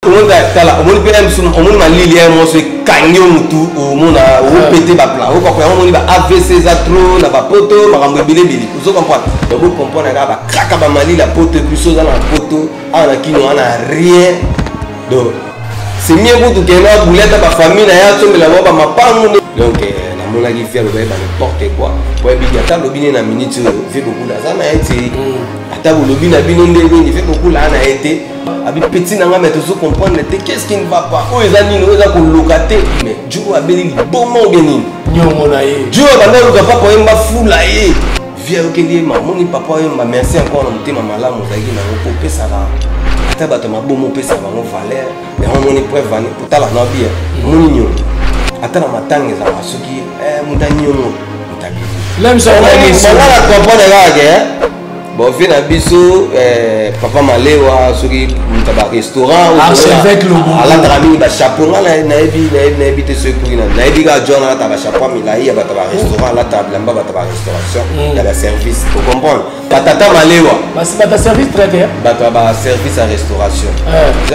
Omoni tala, omoni mpe mosusu, omoni malili ya moso ekangi yo motu, omona opete baplan okoka yango, omoni ba AVC eza trop na bapoto, makambo ebele ebele, ozo comprendre. Donc bocomprendre kaka bakaka bamalili ya poto, epuis oza na poto awa na kino wana rien. Donc c'est mieux kutu kende abule ata bafamille na ye, asombela bango bamapangu. Donc namonaki vie aloba yeba n'importe quoi, po yebiki ata alobi ne na minute oyo vie bokula aza na ye te, ata bolobi na bino nde nini, vie bokula aza na ye te. Abi petit na nga, mais tozo comprendre te qu'est-ce qui ne va pas, oyo eza nini, oyo eza koloka te. Mais jour abeli liboma obe nini nyongo na ye, jour abanda koluka papa oyemba fula ye, vie ayokeli ye mamoni papa oyemba. Merci encore na motema malamu ozalaki nango, po opesaka ata bato maboma, opesaka bango valeur yango. Omoni preuve ani kotala na bia, omoni nyongo ata na matanga ezalaka soki moto anyongo moto abili na comprendre kaka ke bon vie na biso, papa Malewa, soki moto ya barestaurant alataka mingi bachapeau, nga nayebi, nayebi te soki kuki, nayebi kaka John alataka bachapeau milai ya bato ya barestaurant, alataka bilamba bato ya barestauration, ya baservice, ocomprendre, batata Malewa. Bato service traiteur. Bato ya baservice ya restauration.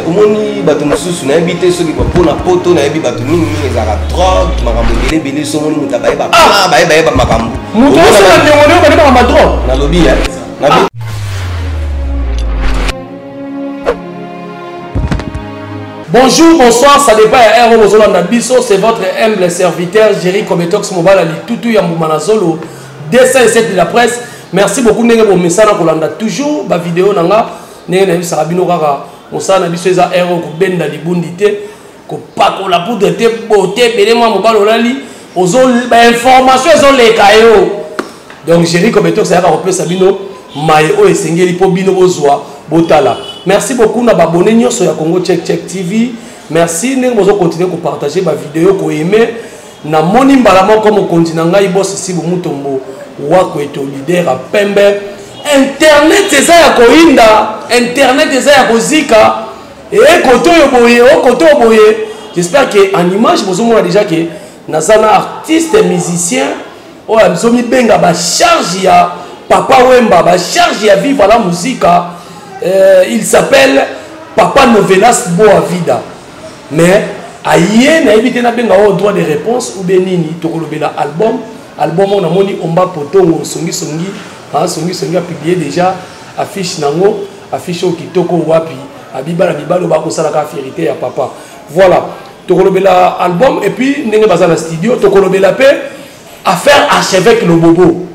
Omoni bato mosusu, nayebi te soki mpona poto, nayebi bato mingimingi ezalaka drogue, makambo ebele ebele. So omoni moto abayeba bayeba makambo. Moto osala ndiongo nde obandi makambo ya drogue. Nalobi ya Bonjour, bonsoir, ça dépend ya heure bozolanda biso. C'est votre humble serviteur Jerry Kometox Mobala Litutu ya Mbuma na Zolo 207 de la presse. Merci beaucoup ndenge bomesana kolanda toujours ba vidéo na nga, ndenge nayebisaka bino kaka mosala na biso eza heure kobenda libundi te, kopakola poudre te, beauté ebele, mwa mobali olali ozo ba information ezoleka yo. Donc Jerry Kometox ayaka kopesa bino maye oyo esengeli mpo bino bozwa botala. Merci beaucoup na babone nyonso ya Congo Check Check TV. Merci ndenge bozo continuer kopartage bavideo, koaime. Namoni mbala moko mokonzi na ngai boss Sibu Mutombo Wakweto, leader ya pembe. Internet eza ya koyinda, internet eza ya kozika, e kote oyo boye, o kote oyo boye. J'espère que en image bozomona déjà que naza na artiste musicien oyo azomibenga bacharge ya Papa Wemba, bacharge ya Viva la Musica. Il s'appelle Papa Novelas Boavida, mais aye nayebi te nabenga oyo droit de réponse ou bien nini. Tokolobela album, album oyo namoni Omba Potongo Songisongi, Songisongi apublie déjà affiche nango, affiche oyo kitoko wapi abibala mibalo bakosalaka fierité ya papa. Voilà, tokolobela album et puis ndenge baza na studio, tokolobela mpe affaire archevêque Lobobo.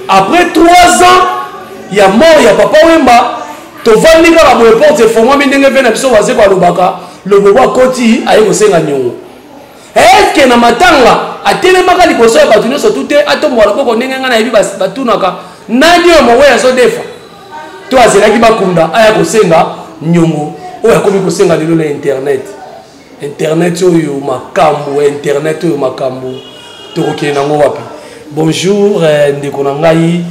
Après 3 ans ya mort ya Papa Wemba, tovandi kaka boye, porte efongwami ndenge mpe na biso Wazeko alobaka, Lobobo akoti aye kosenga niongo. Eske na matanga atelemaka liboso ya bato nyonso tu te, atomboka loboko ndenge ngai nayebi batunaka nani oyo moweyi azodefa, to azelaki bakunda aya kosenga niongo oyo akomi kosenga lelo na internet. Internet oyo makambo, internet oyo makambo, tokokende nango wapi? Bonjour ndeko na ngai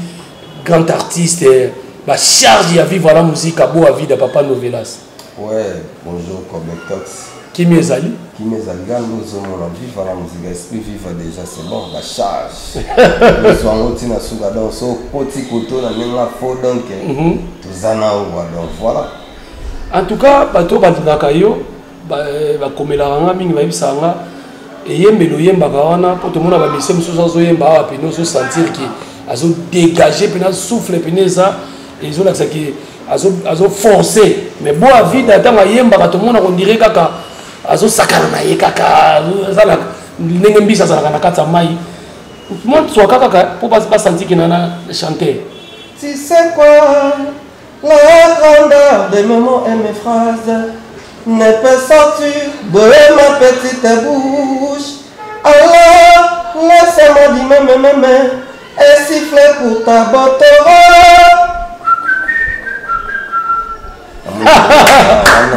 grand artiste, bacharge ya Viva la Musique, Boa Vida, Papa Novelas. Ouais, bonjour Kometox. Kimi ezali? Kimi ezali nga nde ozomona Viva la Musique, esprit Viva déjà c'est bon, bacharge ozwa yango ntina suka. Donc so okoti koto na ndenge fo, donc toza na owa, donc voilà. En tout cas bato balingaka yo, bakomelaka nga mingi, bayebisaka nga eyembeli oyembaka wana mpo tomona bamise mosusu azoyemba awa pene, ozosentir ke azodégage pene, asouffle pene, eza ezolakisa ke azoforce. Mais Boa Vida ntango ayembaka tomona kondire kaka azosakana na ye, kaka aza ndenge mbisi azalaka na kati ya mai, moswaka kaka mpo basentir ke nana chanteur. Tu sais quoi? La grandeur de mes mots et mes phrases ne peut sortir de ma petite bouche. Alors, laisse-moi dire même, même, et siffler pour ta beauté.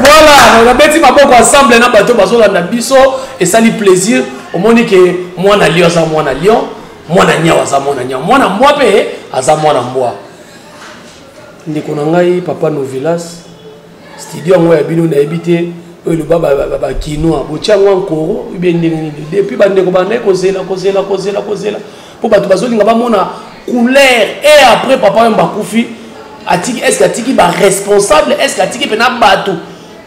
Voilà, nabeti maboko ensemble na bato bazolanda biso, esali plaisir. Omoni ke mwana lion aza mwana lion, mwana nyau aza mwana nyau, mwana mbwa mpe aza mwana mbwa. Ndeko na ngai Papa Novelas, studio yango ya bino nayebi te oyo eloba bakinois botia yango ankoro ubie ndenge nini? Depuis bandeko bandaki kozela kozela kozela kozela mpo bato bazolinga bamona couleur. Et après Papa oyo bakufi, atiki, est ce que atiki baresponsable, est ce que atiki mpena bato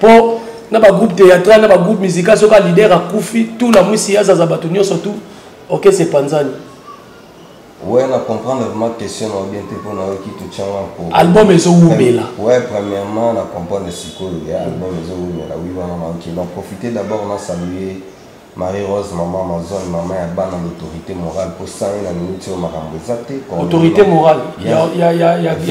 mpo Na bagroupe théâtral, na bagroupe musical, soki leader akufi, tout la mwisi azaza, bato nyonso tout orchestre epanzani. Ouais, na comprendre vraiment question na bien te mpona oyoki totyanga ko Album ezowumela. Ouais, premièrement na comprendre sikoyo ya album ezowumela. Oui, wana nayoki. Donc profiter d'abord na saluer Marie Rose, mama Amazon, mama ya bana, l'autorité morale, mpo sans ye na minute oyo makambo eza te. Autorité morale ya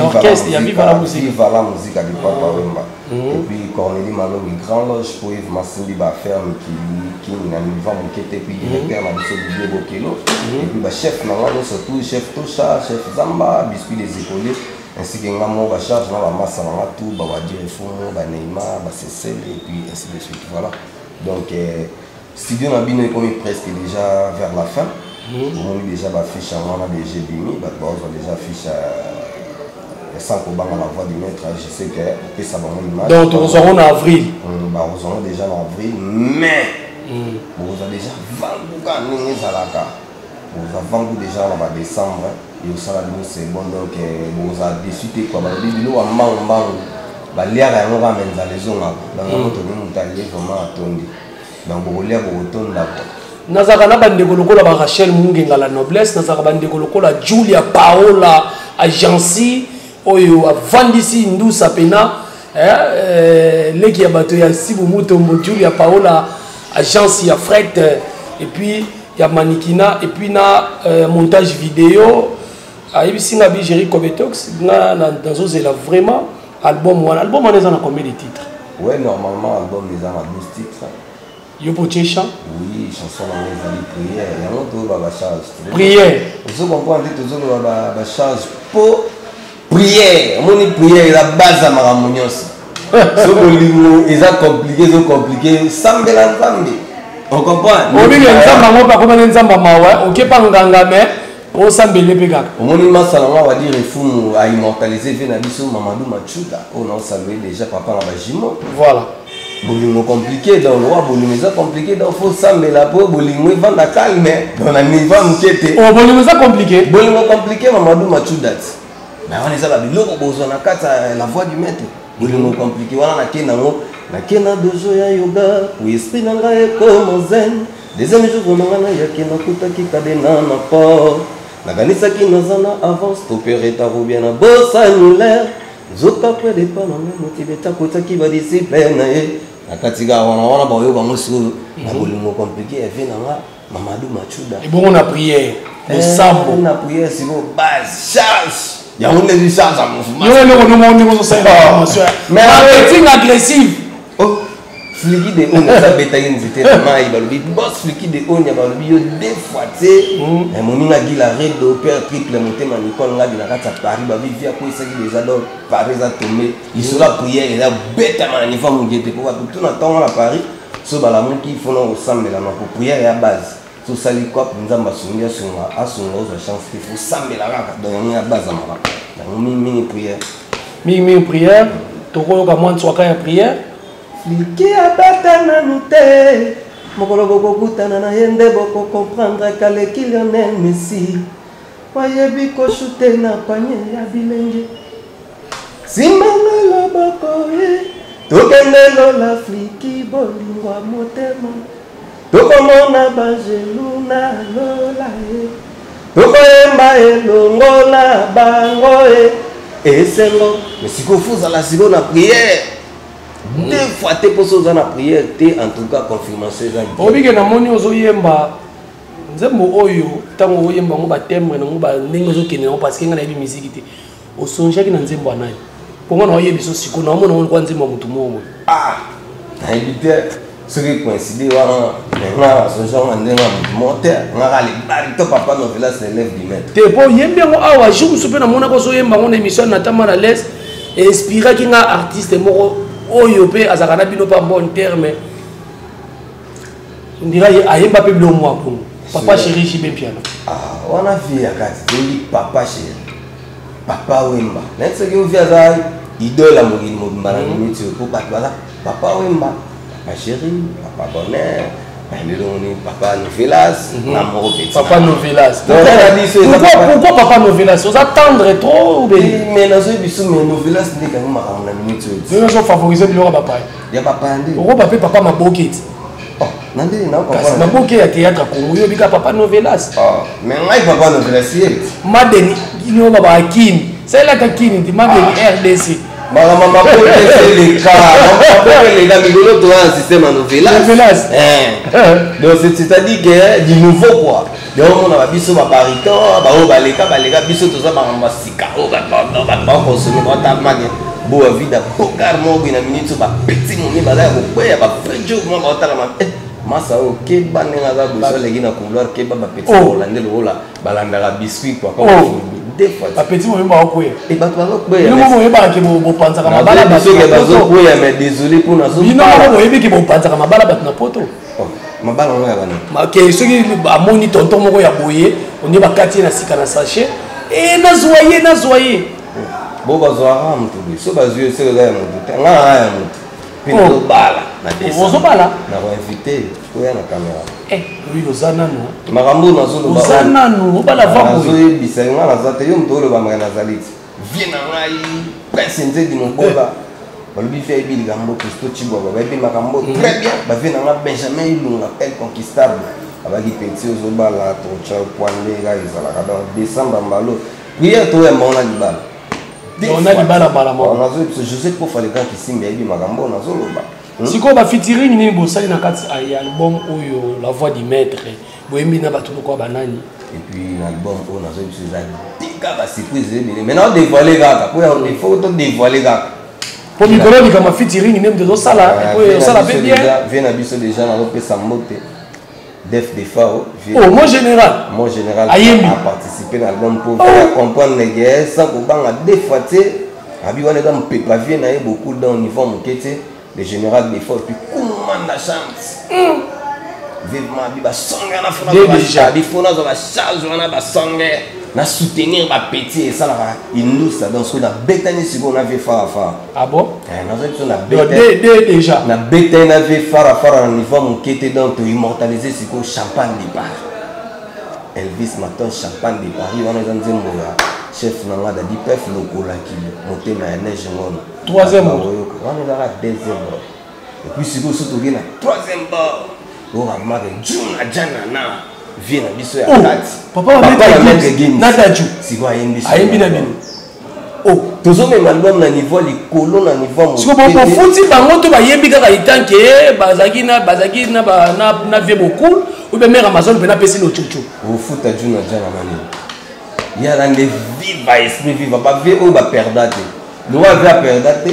orchestre ya Viva la Musique. Viva la Musique de Papa Wemba. Et puis Cornélie Malongi, grand loge po Yves Masimbi, baaffaire mikili kini na miva moke te. Puis directeur na biso Didier Bokelo, et puis bachef na nga nyonso tout, chef Tosha, chef Zamba, Biscuit des écoliers, ainsi que nga moko, bacharge na bamasa na nga tout, bawadire Fumu, baneymar, basesele, et puis ainsi de suite. Voilà, donc studio na bino ekomi presque déjà vers la fin. Omoni déjà bafiche yango wana déjà ebimi, bato bazwa déjà fiche ya sans kobanga la voix du maître. Je sais que opesa bango image. Donc tokozwango na avril. Bakozwango déjà na avril, mais bokozwa déjà vangu kaka ndenge ezalaka. Bokozwa vangu déjà na badécembre esala bino, c'est bon. Donc bokozala déçu te quoi. Balobi biloko ya mbangu mbangu baliaka yango kaka, me nzala ezongaka. Donc yango tomi moto alie vraiment atondi, donc bokolia bokotonda quoi. Nazalaka na bandeko lokola barachel Mungenga la noblesse, nazalaka bandeko lokola Julia Paola Agency oyo avandisi ndusa pena leki ya bato ya Sibu Mutombo. Julia Paola, agence ya fret et puis ya mannequinat et puis na montage vidéo, ayebisi nga bi Géri Cobetox nga nazozela vraiment album wana. Album wana eza na combien de titres? Ouais, normalement album eza na 12 titres. Yo mpo tie chant? Oui, chanson nango ezali prière. Yango toyoba bacharge. Prière. Ozo comprendre te, tozoloba bacharge mpo prière. Omoni, prière eza base ya makambo nyonso. So bolingo eza compliqué, ezo compliqué, sambela Nzambe, on comprend. Obiki Nzambe yango mpe akomani Nzambe mawa, okepa nganga, me osambele mpe kaka. Omoni, masala ngo badire Fumu aimmortalise vie na biso Mamadou Machuda oyo naosalue déjà, papa na bajimo. Voilà. Bolingo compliqué, donc wa bolingo eza compliqué, donc faut sambela po bolingo evanda calme, donc na niveau ya moke te. Oh, bolingo eza compliqué. Bolingo compliqué, Mamadou Machuda ti mais wana eza babiloko bozwa na kati ya la voix du maître. Bolingo compliqué wana, nake nango, nake na dojo ya yoga po esprit na ngai ekoma zen. Deuxième jour na ngai nayaki, nakutaki cadenas na port, nakanisaki naza na avance to pe retard ou bien na bosani l'air, nzoka près de pa na ngai motibe takotaki badisciple na ye na kati kaka wana. Wana baoyo bango sikoyo na bolingo compliqué ya vie na nga Mamadou Machuda. Ebongo na prière, losambo? Na prière sikoyo base charge yango nde ezi charge ya mouvement. Yo eloko ndongo ndenge ozosalela formation marketing agressive. Oh, Fliki de Onya aza abetaki nzete na mai, balobi boss Fliki de Onya, balobi yo deux fois te. Moninga Gila Redo, père triple, motema Nicole Ngabi na kati ya Paris, babi vi akwesaki déjà. Donc Paris eza tombe lisolo ya prière eza betama na niveau ya moke te, po bato tuna ntongo na Paris so balamuki fona kosambela na po prière ya base. So osali cope, Nzambe asungi, asunga, asunga, ozwa chance te, fo osambela kaka. Donc yango ya base ya makambo yango, mingimingi prière. Mingimingi prière. Tokoyoka mwa ntswaka ya prière. Fliki abata nanu te, mokolo bokokutana na ye nde bokocomprendre kaleki Lionel Messi, bayebi koshute na panier ya bilenge. Simbanga loboko ye, tokende lola. Fliki bolingwa motema, tokomona banjelu na lola ye, tokoyemba elongo na bango ye esengo. Mais sikoyo fo ozala sikoyo na prière deux fois te, mposo oza na prière te. En tout cas confirmation eza. Obike namoni ozoyemba nzembo oyo, ntango oyemba yango, batimbre nango, ndenge ozokende yango, parce que ngai nayebi misiki te, osongeaki na nzembo ya nani? Mpongo na oyebi so sikoyo naomona ngo kwa nzembo ya motu moko boye. Ah, nayebi te soki coïncide wana, nga nasonge yango na ndenge ya motu moko te, ngaka libali to papa Novelas, l'élève du maître. Te, mpo oyembi yango awa jour mosusu mpe namonaka ozoyemba yango na émission na tama na les inspiraki nga artiste moko oyo mpe azalaka na bino mpe bon terme, ndira ayemba mpe biloko mwa bongo, papa chéri JB Mpiana. Ah, wana vie ya kati toyebi papa chéri, Papa Wemba. Nayebi soki ovi aza idole ya mokili mobimba na minute oyo, po bato baza Papa Wemba, papa chéri, papa bonheur. Lelo oni papa Novelas na moko petit. Papa Novelas. Pourquoi papa Novelas? Oza tendre trop ou bien? Mais nazoyi biso mais Novelas nde kangi makambo na minute oyo. Yo ozo favoriser biloko ya bapaya. Ya bapaya nde. Okoba mpe papa maboke ti. Oh, na nde na kasi maboke ya théâtre Congo yo bika papa Novelas. Oh, mais ngai papa Novelas ye. Madeni ino baba akini. Salelaka kini ti Madeni RDC. Makambo maboke eleka, maboke eleka mikolo toza na système ya Novelas. Donc c'est-à-dire que du nouveau quoi. Donc omona ba biso ba bariton, ba oyo baleka baleka biso toza makambo ya sika oyo bato bakonsome baotamane boa vida bogar moko boye na minute oyo bapetit momi baza ya kokweya ba vrai jour mwa baotalama masa oyo keba ndenge aza boye so aleki na couloir keba bapetit kolande lokola balandaka biscuit quoi. Deux fois bapetit momi baokweya. Bato bazokweya. Bino moko boyebaka ke bopanzaka mabala. Bato bazokweya, mais désolé mpo bino moko boyebi ke bopanzaka mabala bato na poto. Mabala ngo ya bana. Ke soki amoni tonton moko ya boye onde bakati ye na sika na sachet e nazwa ye, nazwa ye. Bo bazwaka motu boye so bazwi soki eza ya motu te, nga na ya motu mpe nazobala na Ozobala? Nakoinvite oya na caméra. Oui, oza nanu. Makambo oyo nazoloba. Oza nanu obala va boye. Nazoyebisa yo, nga naza te, yo moto olobamaka nazali ti vie na ngai Prince Nzedi Mobola. Balobi vie ayebi likambo, Christo Chibwaba bayebi makambo très bien, bavie na nga Benjamin Ilunga El Conquistable abaki petit ozobala totya poande kaka ezalaka. Donc décembre mbalo prière toyamba ngo na libala. Na libala mbala moko. Nazoyebisa José Kofa le grand Kisimbi ayebi makambo oyo nazoloba. Sikoyo bafeaturing nini bosali na kati ya album oyo La Voix du Maître? Boyembi na bato lokola banani? Et puis na album oyo nazoyebi biso eza tika basurprise ebele, mais nao dévoile kaka po il faut to dévoile kaka. Po mikolo likambo featuring nde moto ezosala, osala mpe bien. Vie na biso déjà nazopesa mbote Def Defao. Oh, mon général. Mon général. Ayembi. A participé na album pour faire comprendre les gars sans kobanga deux fois te abi wana eza mopepa vie na ye beaucoup dans niveau moke te, le général Defao. Et puis Kumanda Chance vivement abi basonge wana fona fona azwa bacharge wana basonge na soutenir bapetit esalaka indusa. Donc soki nabetani sikoyo na vie farafara. Ah bon? Naza biso. Déjà. Nabetani na vie farafara na niveau moke te. Donc toimmortalise sikoyo Champagne de Paris, Elvis Maton. Champagne de Paris wana eza nzembo ya chef na nga Dadi Pef lokolaki motema ya neige ngono. Troisième. Oyoka wana ezaka deuxième bord. Et puis sikoyo so toke na troisième bord, okamaka Juna Janana, vie na biso ya kati. Papa Maître Gims na Daju. Sikoyo ayembi. Ayembi na bino. Oh, tozomema album na niveau likolo, na niveau. Siko bofuti bango to bayembi kaka etanke bazalaki na vie bokul ou bien mare Amazon mpe napesi locucu? Ofuta Juna Jana nani yala nde viva esprit viva bavie oyo baperda te, lowa vie aperda te.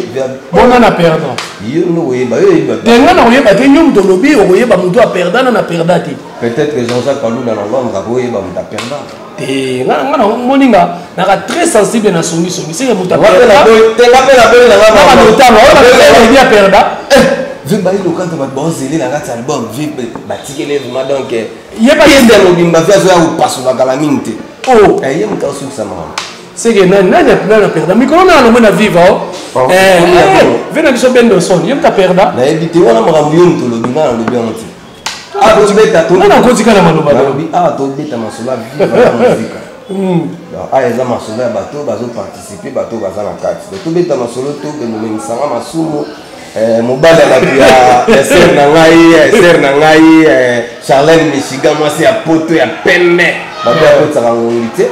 Bona na perdant. Yo nde oyeba, yo oyeba. Te, nga na koyeba te, yo moto olobi okoyeba moto aperda na perda te. Peut-être Jean-Jacques Palula na Londres akoyeba moto aperda. Te, nga na moninga naka très sensible na songisongi seke moto aperda. Tenga mpe na beli nanga notano oyo aperda. Vie bayi lokanta bato baozele na kati ya album, vie batikeli vraiment donc Yeba. Ye mobimba vie azoya kopasola kala mingi te. Oh. Ye moto azosukisa makambo. Seke nani nani nani aperda mikolo na alongwe na viva o ve na biso Bendoson, ye moto aperda. Nayebi te wana makambo yo moto olobi, nga nalobi yango te. Tobeta. Nga nakotika na maloba. Nalobi awa tobeta masolo ya viva ya muzika. Donc awa eza masolo ya bato bazoparticipe, bato baza na kati. Donc tobeta masolo to momemisanga masumu, mobali ya bato ya sœur na ngai, sœur na ngai Charlene Michigan, mwasi ya poto ya pembe, bato akotisaka ngongi te.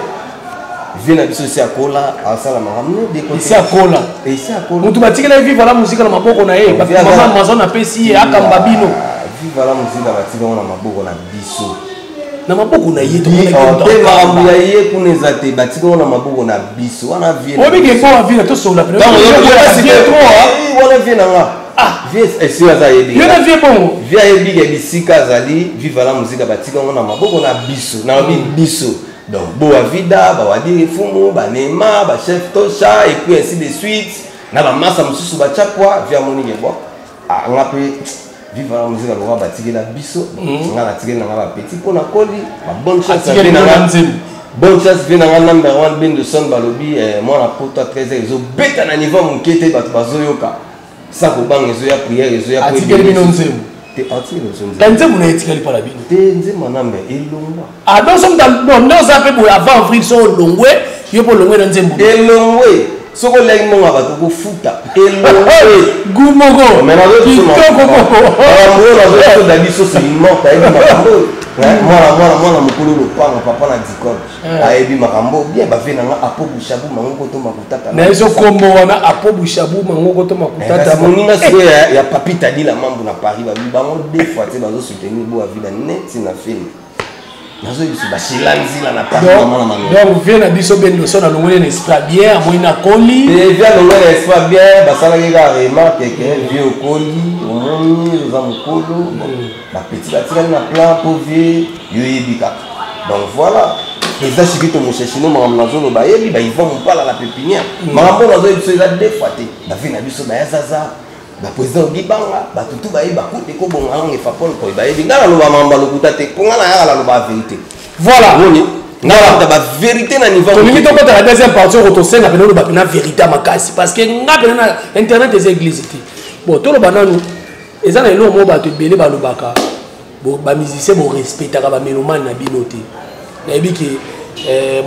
Vie na biso esi akola, asala makambo. Esi akola. Esi akola. Moto batikela ye Viva la Muzika na maboko na ye, mama Amazon apesi ye akamba bino. Viva la Muzika batika ngo na maboko na biso. Na maboko na ye. Te, makambo ya ye kuna eza te, batika ngo na maboko na biso wana vie. Obike po avie tosola. Wana vie na nga, vie esi aza ayebi. Yo na vie bongo. Vie ayebika bisika azali. Viva la Muzika batika ngo na maboko na biso, nalobi biso. Donc boa vida bawadiri fumu banema bachef tosha et puis ainsi de suite na bamasa mosusu batya poa vie amonike bo nga mpe Viva la Muzika lokwa batikela biso. Nga natikeli nanga bapetit mpo nakoli babonne chance. Bonne chance vie nanga number one Bendoson. Balobi mwana poto 13 ezobeta na niveau moke te, bato bazoyoka sa kobanga, ezoya prière ezoya. Atikeli bino nzembo. Te, atikeli biso nzembo. Ka nzembo na ye etikali mpa na bino. Te, nzembo anambe elongwa. Ah, donc soki bon nde oza mpe boye avant avril, so olongwe, yo mpe olongwe na nzembo. Elongwe. Soki oliaki mbongo ya bato, kofuta. Elongwe. Gu moko kitoko moko. Makambo oyo nazosoda biso, c'est morte. Ayebi makambo oyo. Mwana, mwana, mwana mokolo lopango, papa na dicole, ayebi makambo bien. Bave na nga Apo Bushabu Mangoko to Makutata. Na ezo kombo wana Apo Bushabu Mangoko to Makutata. Moninga sikoyo ya Papi Tadila Mambu na Paris, babi bango deux fois te bazosoutenir bo avida neti na film. Nazoyebi biso bashela nzila na Paris, mama na mama. Donc vie na biso Bendoso na longoli na esprit bien, amoi na koli. Vie alongoli na esprit bien, basalaki kaka remarque ke vie okoli, omoni oza mokolo, bapeti batikali na plan mpo vie yo yebi kaka. Donc voilà, président Chikito Mosheshino, makambo nazoloba yebi baivon Mopala na pépinière. Makambo nazoyebi biso eza deux fois te. Bavie na biso baya zaza, baprésident Ogibanga, bato tu bayebi bakute kobonga lange Fapol Koi, bayebi ngai naloba makambo lokuta te, mpo ngai nayaka naloba vérité. Voilà. Omoni ngai nakuta bavérité na niveau. Tolingi tokota na deuxième partie oko tosenga pene oloba mpena vérité ya makasi, parce que nga pene na internet eza église te. Bon, toloba nanu, eza na eloko moko bato ebele balobaka: bamusicien borespectaka bamélomane na bino te. Nayebi ke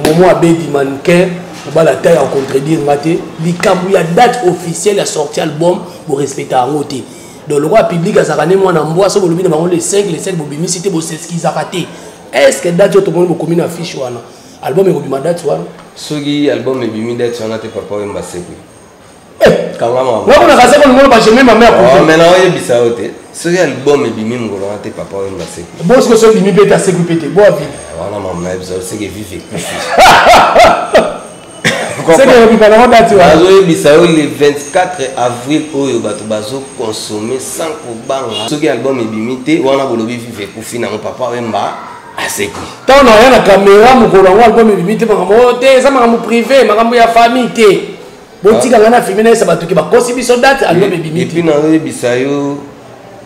Momo Abedi mannequin obala ta ya contredire nga te. Likambo ya date officielle ya sortie album, borespecta yango te. Donc lokola public azalaka nde mwana mbwa, so bolobi na bango le 5, le 5 bobimisi te, boseskizaka te. Est ce que date oyo tomoni bokomi na affiche wana, album ekobima date wana? Soki album ebimi date wana te, papa Oyemba sekwi. Kangama. Ngako na kaseko ngono ba jamais ma mère. Oh, mais na oyebisa yo te, soki album ebimi mokolo wana te, papa Oyemba sekwi. Bon, soki so ebimi mpe te, asekwi mpe te, bo avi. Wana mama nayebisa yo, seke vive ekufi. Seke ekobima nango date wana. Nazoyebisa yo, le 24 avril oyo bato bazokonsome sans kobanga. Soki album ebimi te wana, bolobi vive ekufi nango, papa Oyemba asekwi. Ntango na oya na caméra mokolo yango, album ebimi te, makambo oyo te, eza makambo privé, makambo ya famille te. Botika ngai na filme, nayesa bato ke bakosi biso, date album ebimi te. Et puis nazoyebisa yo,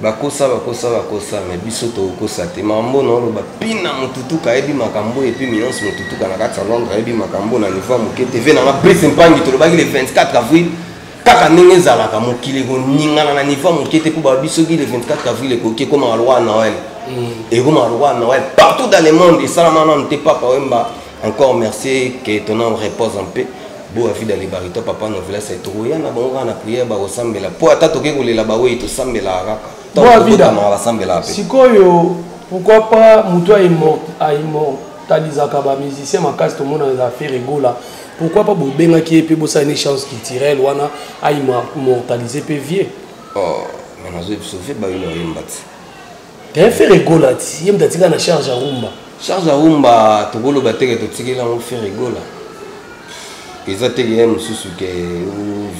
bakosa, bakosa, bakosa, mais biso tokokosa te. Makambo na oloba, Pina Motutuka ayebi makambo, et puis Minance Motutuka na kati ya Londres ayebi makambo na niveau ya moke. Tv nanga Brice Mpangi, tolobaki le 24 avril kaka ndenge ezalaka, mokili ekoningana na niveau ya moke te, mpo babi soki le 24 avril ekoki, ekomaka lokwa Noël, ekomaka lokwa Noël partout dans le monde. Esalama nanu te. Papa Wemba, encore merci, que ton âme repose en paix. Bo avida le barito, papa Novelas, tokoya na bango kaka na prière, bakosambela mpo ata toke kolela bawei, tosambelaka kaka. Bo Avida. Basambelaka mpe. Sikoyo pourquoi pas moto aimmortalisaka bamusicien makasi, tomona eza Ferre Gola, pourquoi pas bobengaki ye mpe bosala ne chance culturelle wana, aimmortalise mpe vie? Oh, mais nazoyebi biso vie bayino oyemba ti. Te, Ferre Gola ti ye moto atika na charge ya rumba. Charge ya rumba, tokoloba teke totikeli yango Ferre Gola, eza teke ye mosusu ke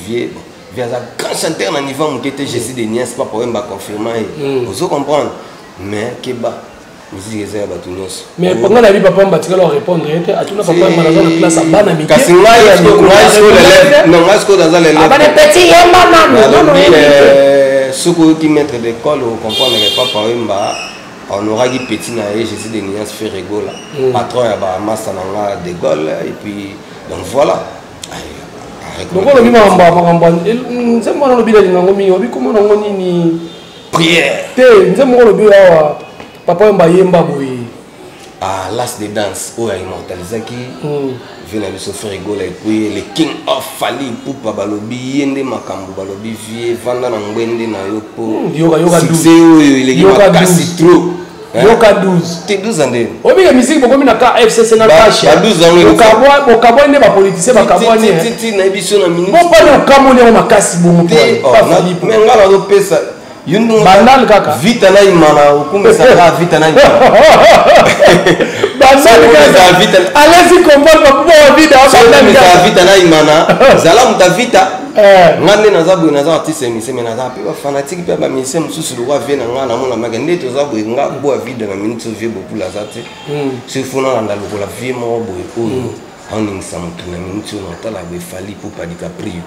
vie. Bon, vie aza grand chanteur na niveau ya moke te. Jésus de Nias, papa Oyemba confirma ye, ozo comprendre. Mais keba, musique eza ya bato nyonso. Mais nga na yebi papa batikala répondre ye te. Atuna papa Yemba, naza na classe ya bana mike. Kasi ngai sikoyo l'élève, non, ngai sikoyo naza l'élève. Abane petit yemba nanu nano. Nalobi, yebi te. Soki oyoki maître d'école, ocomprendre ke papa Oyemba honoraki petit na ye Jésus de Nuance Ferre Gola, patron ya bamasa na nga de Gaulle. Et puis donc voilà. Loko olobi makambo, makambo nzembo wana olobi nalinga yango mingi, obi komona yango nini? Prière. Te, nzembo moko olobi awa, papa Oyemba yemba boye. Ah, l'as de danse oyo aimmortalisaki vie na biso Ferre Gola. Et puis le king of Fally Ipupa, balobi ye nde makambo, balobi vie vanda na ngwende na yo po Yoka, yoka. Succès 12. Oyo eleki Yoka. makasi. 12. Trop. Yoka 12. Te, 12 ande. Obika misiki, bokomi na ka FCC na kashe. Ba 12 yango Bokabwani nde bapoliticien bakabwani. Ti nayebi so na minute. Bopani okamoli yango makasi bongo. Te, oh, mais nga nazopesa yo ndongo. Bandal kaka. Vita na imana, okumisaka vita na imana. Bandal. Soki kaka alesi comprendre bapupa wavida. Bandal okumisa kaka. Vita na imana, zala moto avita. Nga nde naza boye, naza artiste ya musicien, mais naza mpe bafanatike mpe ya bamusicien mosusu lokwa vie na nga namona make nde toza boye. Nga bo avide na minute so vie bopula aza te, soki fo nalanda lokola vie moko boye oyo aoningisa mokili na minute oyo, natala boye Fally Ipupa Dicaprio,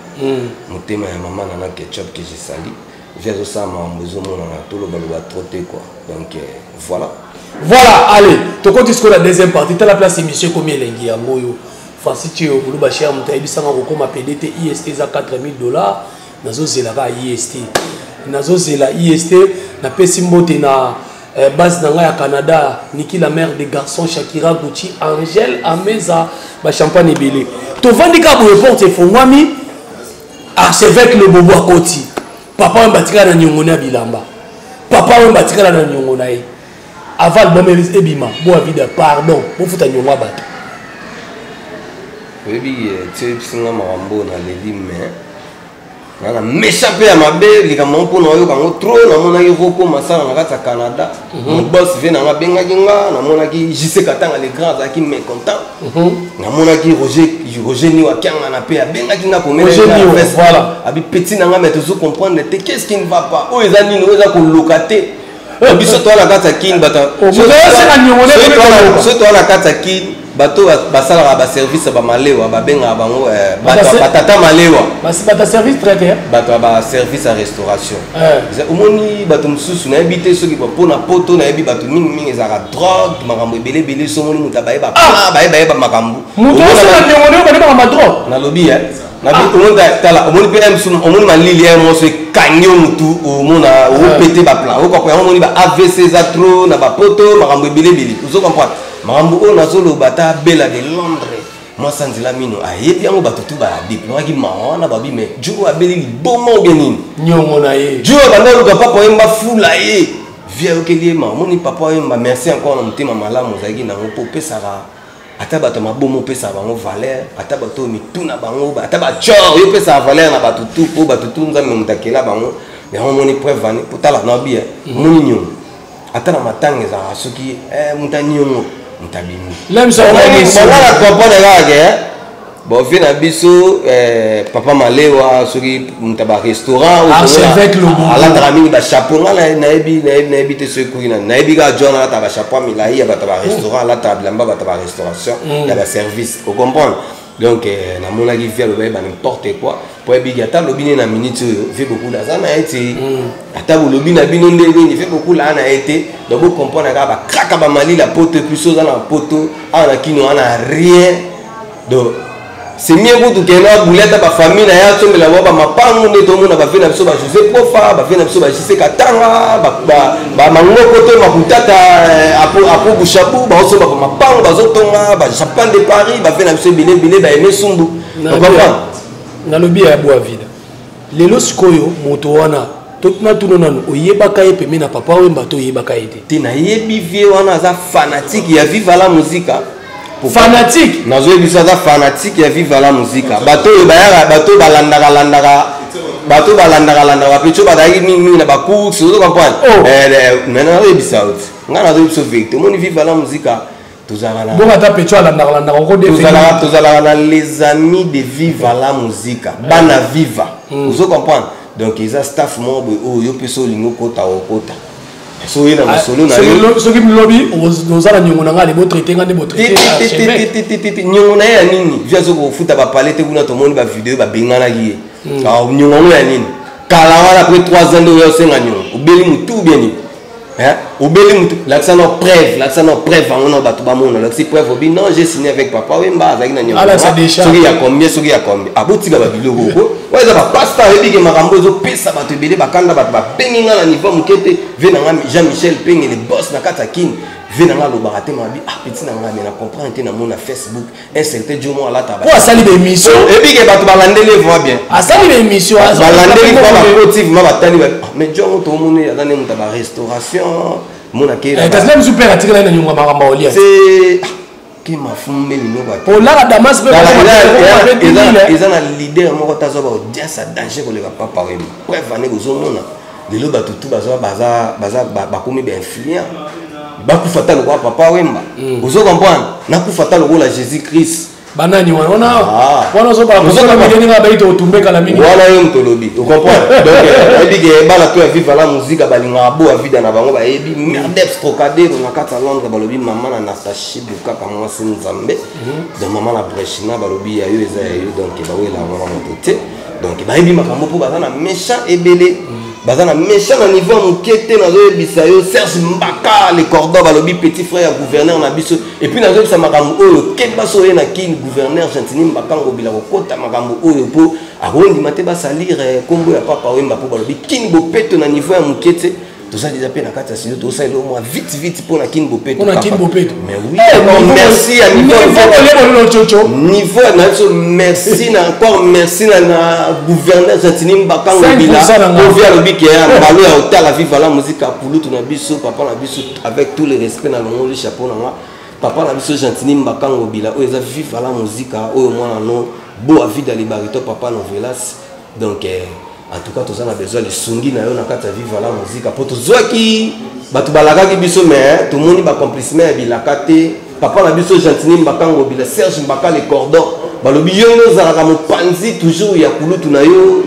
motema ya mama nana Ketchup que je sali. Vie azosala makambo ezomonana, tolobaloba trop te quoi. Donc voilà. Voilà, allez, tokoti sikoyo na deuxième partie. Tala place émission ekomi elengi yango oyo. Francis Tio Koluba cher, moto ayebisanga kokóma pd te, ist eza 4000 dollars, nazozelaka ist. Nazozela IST, napesi mbote na base na ngai ya Canada, Niki la mère des garçons, Shakira Gucci, Angèle Ameza, ba champagne ebele. Tovandi kaka boye, porte efongwami, archevêque le bobo akoti. Papa oyo batikala na niongo na bilamba, papa oyo batikala na niongo na ye avant album ebima. Boa Vida, pardon, bofuta niongo ya bato. Oyebi, ti oyebisinga makambo naleli, mais nga na méchant mpe ya mabe. Likambo yango mpona oyoka yango trop, namonaki Roko Masala na kati ya Canada, mon boss, ve nanga abengaki nga. Namonaki JC Katanga le grand azalaki mécontent. Namonaki Roger Niwa Kiangana mpe abengaki nga. Komela abi petit na nga, mais tozo comprendre te, qu'est ce qui ne va pas? Oyo eza nini? Oyo eza koloka te. Biso toa na kati ya Kini, bato soki toa na kati ya Kini, bato basalaka baservice ya bamalewa, babengaka bango batata malewa. Bato service traiteur. Bato ya baservice ya restauration. Omoni bato mosusu, nayebi te soki mpona poto, nayebi bato mingimingi ezalaka drogue, makambo ebele ebele. So omoni moto abayeba bayeba makambo. Nalobi, omoni, tala, omoni mpe mosusu, omoni malili ya moso ekangi yo motu, omona opete baplan okoka yango. Omoni ba AVC eza trop na bapoto, makambo ebele ebele. Ozo comprendre makambo oyo nazoloba? Ata Bela de Londres, mwasi nzela mino, ayebi yango. Bato tu badeploraki mawa wana, babi mais jour abeli liboma obie nini? Niongo na ye. Jour banda oluka papa oyemba, fula ye vi ayokeli ye ma. Omoni papa oyemba, merci encore na motema malamu ozalaki nango mpo opesaka ata bato ya maboma, opesaka bango valeur, ata bato oyo mituna bango, ata bacor, oyo opesaka valeur na bato tu, mpo bato tu Nzambe moto akela bango yango. Omoni preuve ani po tala na bia, omoni niongo ata na matanga ezalaka soki moto aniongo, moto abimi. Bango na comprendre kaka ke bovie na biso, papa malewa, soki moto ya barestaurant alataka mingi bachapeau. Nga nayebi, nayebi te soki kuki, nayebi kaka John alataka bachapeau ya milai ya bato ya barestaurant, alataka bilamba bato ya barestauration, ya baservice, ocomprendre? Donc namonaki vie aloba yeba n'importe quoi, po yebiki ata alobi ne na minute oyo, vie Bokula aza na ye te. Ata bolobi na bino nde nini, vie Bokula aza na ye te. Donc bocomprendre kaka bakraka bamalila poto. Et puis so oza na poto awa na Kino wana, rien. Donc c'est mieux kutu kende abule ata bafamille na ye, asombela bango bamapangu nde tomona bavie na biso ba José Profa, bavie na biso ba JC Katanga, bamangoko to makutata apo bushabu, baosomba bamapangu, bazotonga bajapan de Paris, bavie na biso ebele ebele, baeme sumbu. Nalobi ya Boa Vida, lelo sikoyo moto wana natuna nanu, oyebaka ye pembe na papa Wemba to oyebaka ye te? Te, nayebi vie wana, aza fanatique ya Viva la Musica. Fanatique? Nazoyebi biso, aza fanatique ya Viva la Musica. Bato oyo bayaka, bato oyo balandaka landaka, bato oyo balandaka landaka bapetit oyo bazalaki mingimingi na bacourse, ozo comprendre? Mais nazoyebisa yo ti ngai, nazoyebi biso vérité. Omoni Viva la Musica, tozalaka na Bongo ata petit alandaka landaka. Tozalaka na les amis de Viva la Musica, bana Viva, ozo comprendre? Donc eza staff moko boye oyo yo mpe so olingi okota, okota. So oye na mosolo na yo. Soki lobi oza na niongo na ngai, botraite nga nde botraite. Niongo na ye ya nini? Vi azo kofuta bapale te. Kuna tomoni bavideo, babenganaki ye. Niongo yango ya nini? Kala wana, après 3 ans nde oya osenga niongo. Obeli motu bien nini? Obeli mutu, lakisa na preuve, lakisa na preuve yango na bato bamona. Lakisi preuve, obi non, j'ai signé avec papa Wemba, azalaki na niongo soki ya combien, soki ya combien. Abotika babiloko oko oyo eza bapasta. Oyebi ke makambo ezopesa bato ebele bakanda, bato babengi nga na niveau moke te. Ve na nga Jean Michel Penge, le boss na kati ya Kini, ve na nga alobaka te, mabi ah petit na nga, me na comprendre te. Namona Facebook un certain jour mo alata. Po asali baémission. Ebi ke bato balandeli voix bien. Asali baémission. Balandeli voix, bakoti vraiment, batali, mais jongo tomoni aza nde moto ya barestauration, monake. Kasi na misu mpe atikala na nyongo makambo olia. Ke mafumbeli noko. Olaka damas mpe. Eza na leader moko te azwa baaudience ya danger koleka papa Wemba. Preuve ane, bozomona lelo bato tu baza bakomi bainfluent. Bakufa ta lokola papa Wemba, ozo comprendre? Nakufa ta lokola Jésus Christ. Banani wana wana wana ozobaninga bayi totumbekala mingi. Wana yo moto olobi, ocomprendre? Donc oyebi ke bana to ya Viva la Musica balingaka bo ya vida na bango, bayebi Merdeps Trocadero na kati ya Londres, balobi mama na Nastachi Bukaka, mwasi Nzambe. Donc mama na Brechina, balobi ya yo eza ya yo. Donc bawela yango na moto te. Donc bayebi makambo mpo baza na méchant ebele, baza na méchant na niveau ya moke te. Nazoyebisa yo, Serge Mbaka le cordon, balobi petit frère ya gouverneur na biso. Et puis nazoyebisa makambo oyo, keba so oye na Kini, gouverneur Gentini Mbaka Ngobila, kokota makambo oyo mpo Akondima te basalir nkombo ya Papa Wemba, mpo balobi Kin Bopeto na niveau ya moke te. Toza déjà mpe na kati ya studio, tosala eloko mwa vite vite mpo na Kin Bopeto. Mpona Kin Bopeto. Mais oui, merci ya niveau. Niveau na biso, merci na encore merci na gouverneur Gentiny Mbaka Ngobila. Ovi alobi ke ya mbalo ya otala Viva la Musica, pulutu na biso, papa na biso, avec tout le respect na longoli chapeau na nga, papa na biso Gentiny Mbaka Ngobila, oyo eza Viva la Musica, oyo mwana no Bo Avida Libarito, papa Novelas. Donc en tout cas toza na besoin lisungi na yo na kati ya Viva la Musica, mpo tozwaki bato balakaki biso, mais tomoni baaccomplissement ya bilaka te. Papa na biso Gentiny Mbaka Ngobila, Serge Mbaka le cordon, balobi yo nde ozalaka mopanzi toujours ya kulutu na yo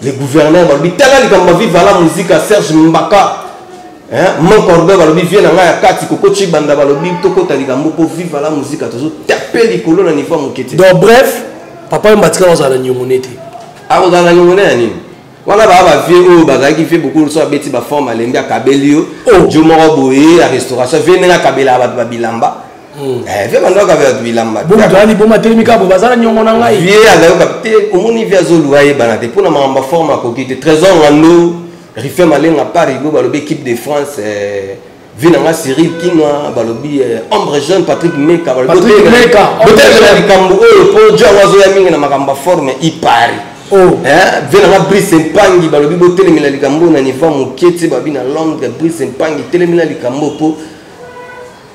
le gouverneur. Balobi tala likambo ya Viva la Musica, Serge Mbaka, mon cordon, balobi vie na ngai ya kati koko Cibanda, balobi tokota likambo mpo Viva la Musica tozotape likolo na niveau ya moke te. Donc bref, Papa Wemba atikala kozala na niongo ne te. Akozala na niongo ne ya nini? Wana baa bavieux oyo bazalaki vie beaucoup, so abeti baforme, alembi, akabeli yo. Jo moko boye ya restauration, vie ndenge akabelaka bato babilamba, vie bando akabela bato bilamba. Bomotwani bomatelemi kaka boye, baza na niongo na ngai. Vie azayoka te, omoni vie azoluka ayebana te mpona makambo baforme, akoki te. Trésor Ngando, Rife Malenga, Parigo, balobi équipe de France, vie na nga Cyril Kinwa, balobi ombre jeune Patrick Meka, balobi botelemela likambo oyo mpo jo yango azoya mingi na makambo ya forme ipari. Vie na nga Brice Mpangi, balobi botelemela likambo oyo na niveau moke te. Babi na Londres, Brice Mpangi, telemela likambo mpo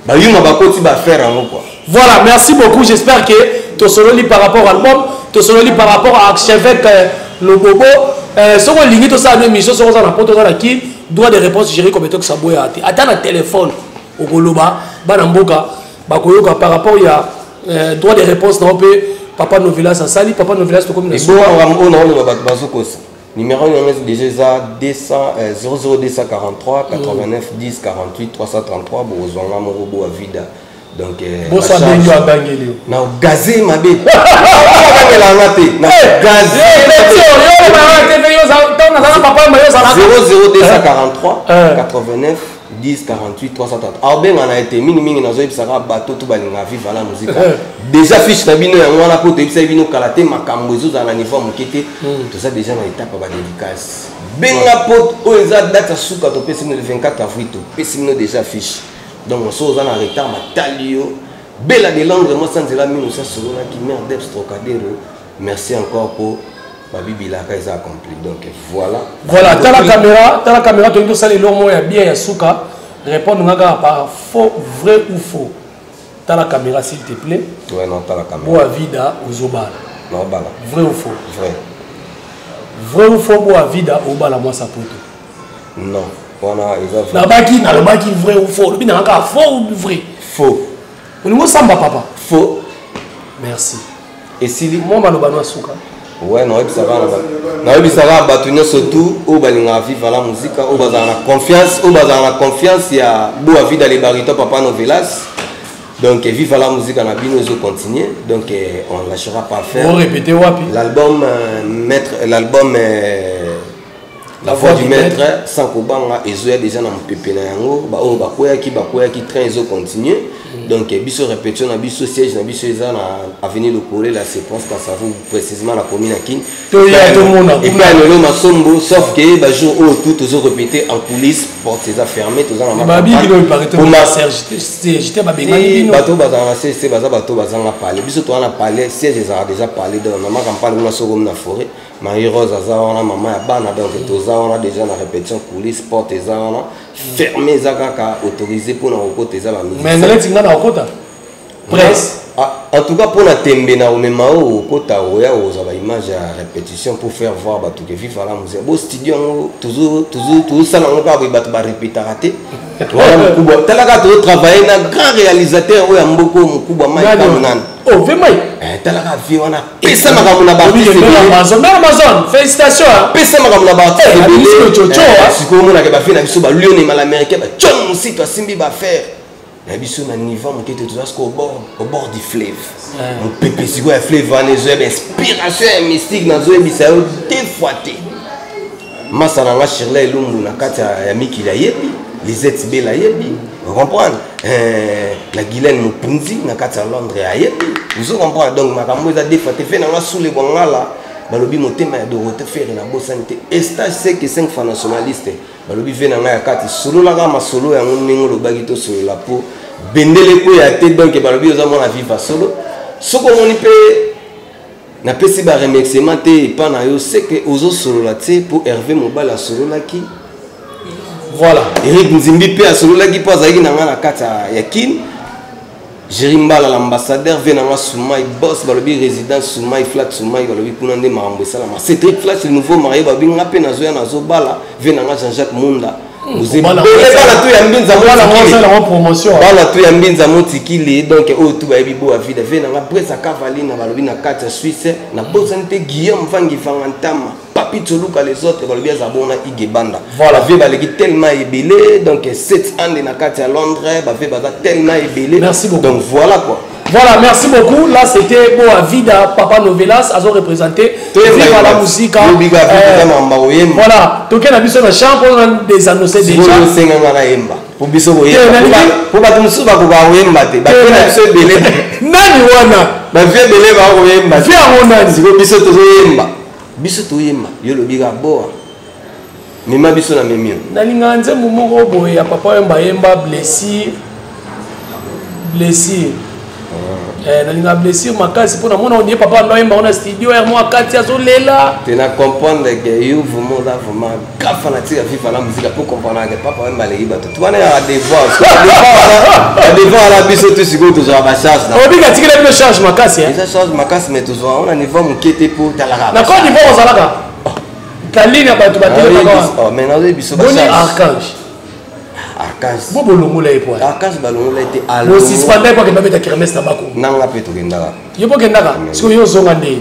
bayuma bakoti baaffaire yango quoi. Voilà, merci beaucoup. J'espère que tosololi par rapport à album, tosololi par rapport à archevêque Lobobo. Soki olingi tosala no émission, soki oza na poto, oza na Kini, droit de réponse, Géri Kometox aboya te. Ata na téléphone okoloba, bana mboka bakoyoka par rapport ya droit de réponse na yo. Mpe papa Novelas asali, papa Novelas, tokomi na suka. Oyo naoloba, bato bazokosa. Numéro yango déjà eza 200, 00243 89 10 48 333. Bokozwanga moko Bo Avida. Donc Boso abengi yo, agangeli yo. Na gaze mabe, agangelanga te, na gaze. 00243 89 10 48 330. Aobenga na ye te. Mingimingi nazoyebisaka bato to balingaka Viva la Musica, déjà fiche na bino yango wana, mpo toyebisaki bino kala te, makambo ezozala na niveau ya moke te. Toza déjà na étape ya badédicace. Benga po oyo eza date ya suka topesi bino, le 24 avril topesi bino déjà fiche. Donc so oza na retard, batali yo. Bela de Londres, mwasi nzela mino sasololaki, mare Debs Trocadero, merci encore po babibilaka eza accompli. Donc voilà. Voilà, tala caméra, tala caméra. Tolingi tosala eloko moko ya bien ya suka. Répondre nga kaka par faux, vrai ou faux. Tala caméra, s'il te plaît. Ouais, non, tala caméra. Boa Vida, ozobala? Naobala. Vrai ou faux? Vrai. Vrai ou faux, Boa Vida obala mwasi poto? Non, wana eza vrai. Nalobaki, nalobaki vrai ou faux. Olobi nanga kaka faux ou vrai. Faux. Olingi osamba, papa. Faux. Merci. Esili. Mwa maloba no asuka. Ouais, nayebisaka bato nyonso tu oyo balingaka Viva la Musica, oyo bazala na confiance, oyo bazala na confiance ya Boa Vida le Barito, papa Novelas. Donc Viva la Musica na bino ezocontinue. Donc on lâchera pas faire. Répété wapi? L'album maître, l'album La Voix du Maître, sans kobanga, ezoya déjà na mopepe na yango. Baoyo bakweyaki, bakweyaki, train ezocontinue. Donc biso répétition na biso, siège na biso eza na avenue Lokole, la séquence Kasavu, précisément na commune ya Kin, Toya tomona. Epai lelo Masombo, sauf que bajour oyo tout tozo répéter en coulisse, porte eza fermé, toza na bato bazala na cc, baza bato bazanga palais. Biso toza na palais, siège ezalaka déjà palais. Donc na macampagne kuna, soko na forêt, Marie Rose aza wana, mama ya bana. Donc toza wana déjà na répétition coulisse, porte eza wana fermé, eza kaka autorisé mpona kokota eza Mais neti nga na kokota presse? Ah, en tout cas mpona tembe na komema oyo okota, oya kozwa baimage ya répétition pour faire voir bato ke Viva la Musica bo studio yango tozosala yango kaka boye, bato barépétaka te. Wana mokubwa, tala kaka, tozotravaille na grand réalisateur oyo ya mboko, mokubwa Mike Kamonana. Oh, vraiment? Tala kaka vie wana, pesa makambo na baartiste. Amazon, Amazon, félicitations. Pesa makambo na baartiste ebele. Sikoyo omonaka bafie na biso balionema l'américain, bacon mosito asimbi baaffaire na biso na niveau moke te. Toza sikoyo au bord du fleuve, mopepe sikoyo ya fleuve wana ezoya bainspiration ya mystique. Nazoyebisa yo deux fois te, masa na nga Shirley Elumbu na kati ya mikili ayebi, Lisette Bela ayebi, comprendre, na Guylaine Mopunzi na kati ya Londres ayebi, ozo comprendre. Donc makambo eza deux fois te. Fe na nga Sule Bwangala. Balobi motema ya Dorothée Ferre nabosani te. Estage seke 5 fois nationaliste. Balobi ve na ngai ya kati sololaka masolo yango ndenge olobaki tosolola mpo bendele ekweya te. Donc balobi oza mwana viva solo. Soki omoni mpe napesi ba remerciement te epa na yo, c'est que ozosolola te mpo Hervé Mobali asololaki. Voilà. Eric Nzimbi mpe asololaki mpo azalaki na ngai na kati ya Kin. Jerry Mbala l'ambassadeur ve na nga Soumai boss, balobi résident Soumai flat Soumai, balobi kuna nde makambo esalama. Cédric Flash le nouveau marié, balobi nga mpe nazoya nazobala ve na nga Jean-Jacques Munda. Bana tu ya mbinza bana tu ya mbinza motikili, donc oyo tu bayebi bo avida ve na nga Bresa Cavalina, balobi na kati ya Suisse. Nabosani te Guillaume Vangi Vanga Ntama, Papi Tsoluka, les autres balobi aza bona Ige Banda. Voilà. Bave baleki tellement ebele, donc 7 ans na kati ya Londres, bave baza tellement ebele. Merci beaucoup. Donc voilà quoi. Voilà, merci beaucoup. Là, c'était Boa Vida, Papa Novelas, a représenté Viva la musique. Voilà, toke na biso na chambre, on a des annoncés déjà. Osenga nga nayemba po biso koyemba po bato mosusu bakoka koyemba te, bavie na biso ebele. Nani wana? Bavie ebele bakoyemba. Vie yango nani? Sikoyo biso tozoyemba, biso toyemba, yo lobi kaka boa mema biso na memi yo. Nalingaka nzembo moko boye ya papa oyo bayemba blessure, blessure. Nalingaka blessure makasi mpo namona ondie papa ando ayemba ngo na studio r mwa kati azolela. Te na comprendre ke yo vraiment oza vraiment grand fanatique ya Viva la Musique, po comprendre ke papa Wemba aleki bato tu wana yaka devoir badevoir wana. Biso tu sikoyo tozwaka bacharge. Obika atikela bino charge makasi. Eza charge makasi, mais tozwaka ngo na niveau moke te po talaka. Na Côte d'Ivoire ozalaka kaline ya bato batelemaka. Mais nazoyebi biso. Boni Archange? Archange. Bo bolongola ye po Archange balongola ye te. Bosuspendre po akenda beta kermesse na bako. Nanga mpe tokendaka. Yo mpo okendaka, sikoyo yo ozonga nde.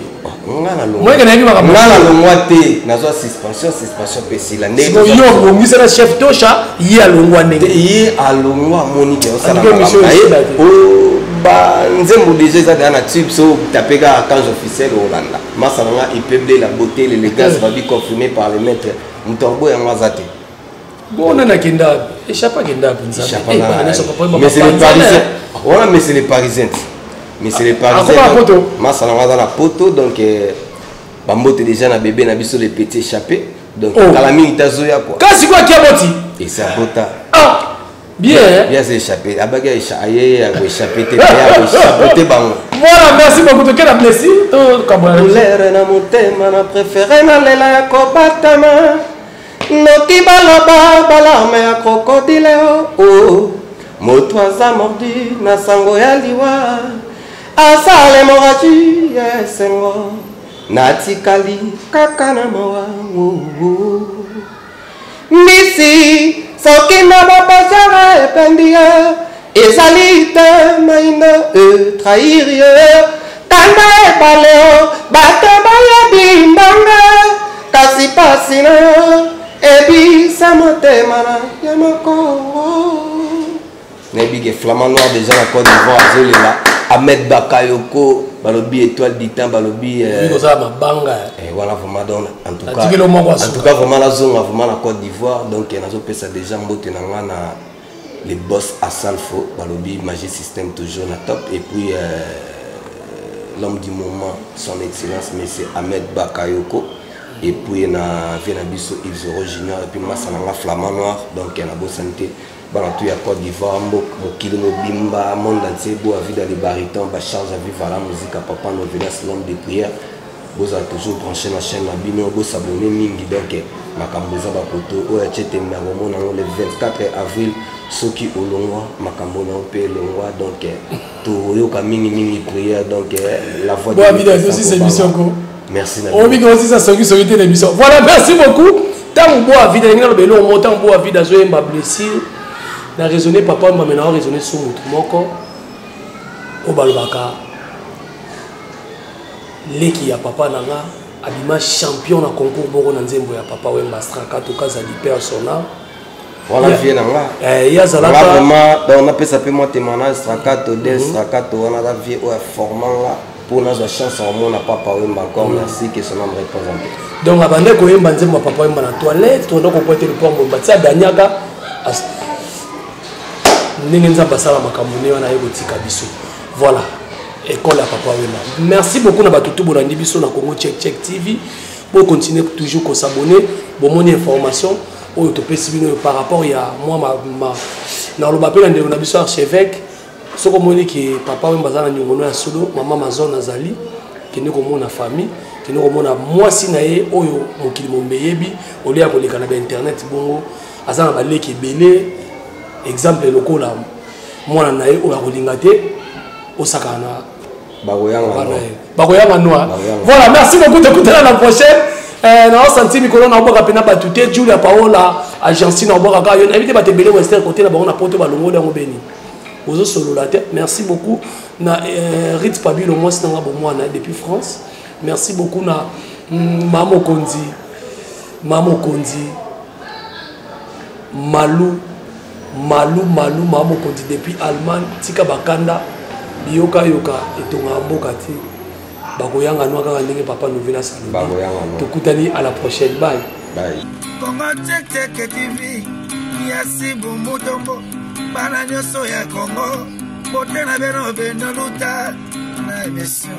Nga Moyeke nayebi makambo. Nalongwa te, nazwa suspension, suspension mpe esila. Sikoyo yo obongisa na chef Tosha, ye alongwa ndenge? Ye alongwa, amoni ke osala banzembo déjà eza deja na tube. So tape kaka Archange officiel, olanda masa na nga ipeble la beauté, l'élégance, babi confirmé par le maître. Moto aboya yango aza te. Bona nakenda échappe, akenda. Nzambe wana, mais c'est les Parisiens, mais c'est les Parisiens. Masa na nga aza na poto, donc bambote déjà na bébé na biso, les petits échappés, donc kala mingi tazoya quoi. Kasi kwa kia boti. Esa bota. Ah bien. Bien, aza échappé, abaki aye ya koéchappe te, ya koéchappe te bango. Voilà, merci beaucoup. Toke na blessure to kambola. Douleur na motema, na préféré nalela ya kobatama, noki baloba balarme ya crocodile. O moto aza mordu na sango ya liwa, asala hémorragie ya esengo, natikali kaka na mawa. Mbisi soki na bapasara ependi ye, ezali te maindo etrahir ye. Kanda ebale o bato bayebi mbanga, kasi pasi na yo ebisa motema na ye moko. Nayebi ke Flamand Noir déjà na Côte d'Ivoire azolela. Ahmed Bakayoko, balobi étoile du temps, balobi. Kozala mabanga. Wana vraiment, donc en tout cas Natikeli moko. En tout cas vraiment nazonga vraiment na Côte d'Ivoire, donc nazopesa déjà mbote na nga na les boss Asalfo, balobi Magic System toujours na top, et puis l'homme du moment, son excellence monsieur Ahmed Bakayoko, et puis na vie na biso Yves Zoro Junior, et puis masa na nga Flamand Noir. Donc nabosani te bana tu ya Côte d'Ivoire, mokili mobimba, monde entier. Bo avida le baryton, bacharge à vivre la musique à papa Novelas, l'homme de prière. Bozala toujours branché na chaîne na bino, bosabone mingi. Donc makambo eza bakoto oyo atie tembe ya komona yango le 24 avril. Soki olongwa, makambo na yo mpe elongwa. Donc toyoka mingimingi prière, donc la voix. Bon, Abida, aussi émission ko. Merci na. Obika aussi ça soki soki te l'émission. Voilà, merci beaucoup. Ntango bo avida ndenge naloba eloko moko, ntango bo avida azoyemba blessure na raisonne papa mbame na raisonne so motu moko oyo balobaka leki ya papa na nga abima champion na concours moko na nzembo ya papa Wemba, Strakato Kazadi, père sona. Wana vie na nga. Ye azalaka vraiment, donc napesa mpe mwa témoignage. Strakato del Strakato wana aza vie oyo aforma nga mpo nazwa chance ya komona papa Wemba encore. Merci, que son âme repose en paix. Donc abandaki koyemba nzembo ya papa Wemba na toilette, tonda kopoete lupango batia aganyaka ndenge Nzambe asala makambo nde wana aye kotika biso. Voilà. École ya Papa Wemba. Merci beaucoup na bato tout bolandi biso na Congo Check Check TV. Bo continuer toujours ko s'abonner, bomoni information oyo topesi bino par rapport ya mwa ma, ma naloba mpe na ndeko na biso archevêque. Soki omoni ke Papa Wemba aza na niongono ya solo, mama Amazon azali, kende komona famille, kende komona mwasi na ye oyo mokili mombe eyebi, olie ya koleka na bainternet. Bongo aza na baleki ebele, exemple lokola mwana na ye oyo akolinga te osakana na bakoyanga. Bakoyanga noir. Voilà, merci beaucoup, tokutana na prochaine. Naosanti mikolo naobwaka mpena bato te. Julia Paola agence naobwaka kaka yo, nayebi te bato ebele western kote na bango na poto balongoli yango beni bozosolola te. Merci beaucoup na Rit Pabilo, mwasi nanga bomwana depuis France. Merci beaucoup na mamokonzi, mamokonzi Malu Malu Malu, mama mokonzi depuis Allemagne. Tika bakanda biyokayoka, etongaka mboka te. Bakoyanga nwa kaka ndenge papa Nouvelle asalobi. Tokutani à la prochaine, bye bye. Kongo Teke TV yasi bumutombo, bana nyonso ya Kongo, bote na beno beno luta na émission.